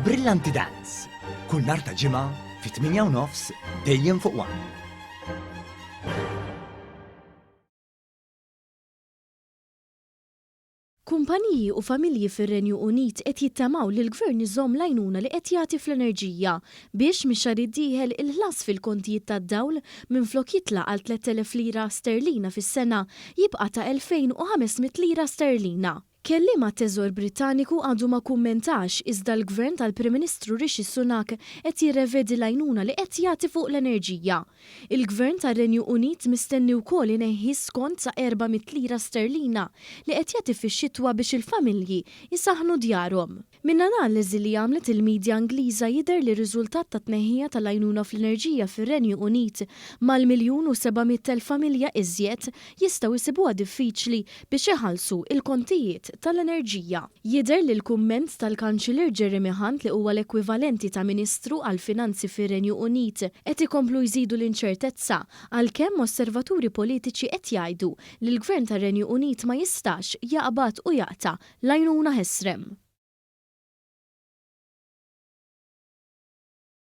Brillanti Dance, kull nhar ta' Ġimgħa fit-8 u nofs dejjem fuq One. Kumpaniji u familji fir-Renju Unit qed jittamaw li l-Gvern iżomm l-għajnuna li qed jagħti fl-enerġija biex mix-xahar id-dieħel il-ħlas fil-kontijiet tad-dawl minflok jitla' għal 3,000 lira sterlina fis-sena jibqa' ta' 2,500 lira sterlina. Kelliem għat-Teżor Brittaniku għadu ma kummentax iżda l-Gvern tal-Prim Ministru Rishi Sunak qed jirrevedi l-għajnuna li qed jagħti fuq l-enerġija. Il-Gvern tar-Renju Unit mistenni wkoll ineħħi skont sa 400 lira sterlina li qed jagħti fix-xitwa biex il-familji jsaħħnu djarhom. Minn analiżi li għamlet il-media Ingliża jidher li riżultat tat-tneħħija tal-għajnuna fl-enerġija fir-Renju Unit, mal-miljun u 700,000 familja iżjed jistgħu jsibuha diffiċli biex iħallsu l-kontijiet tal-enerġija. Jidher li l-kumment tal-Kanċillier Jeremy Hunt li huwa l-ekwivalenti ta' Ministru għall-Finanzi fir-Renju Unit qed ikomplu jżidu l-inċertezza għalkemm osservaturi politiċi qed jgħidu li l-Gvern tar-Renju Unit ma jistax jaqbad u jaqta' l-għajnuna ħesrem.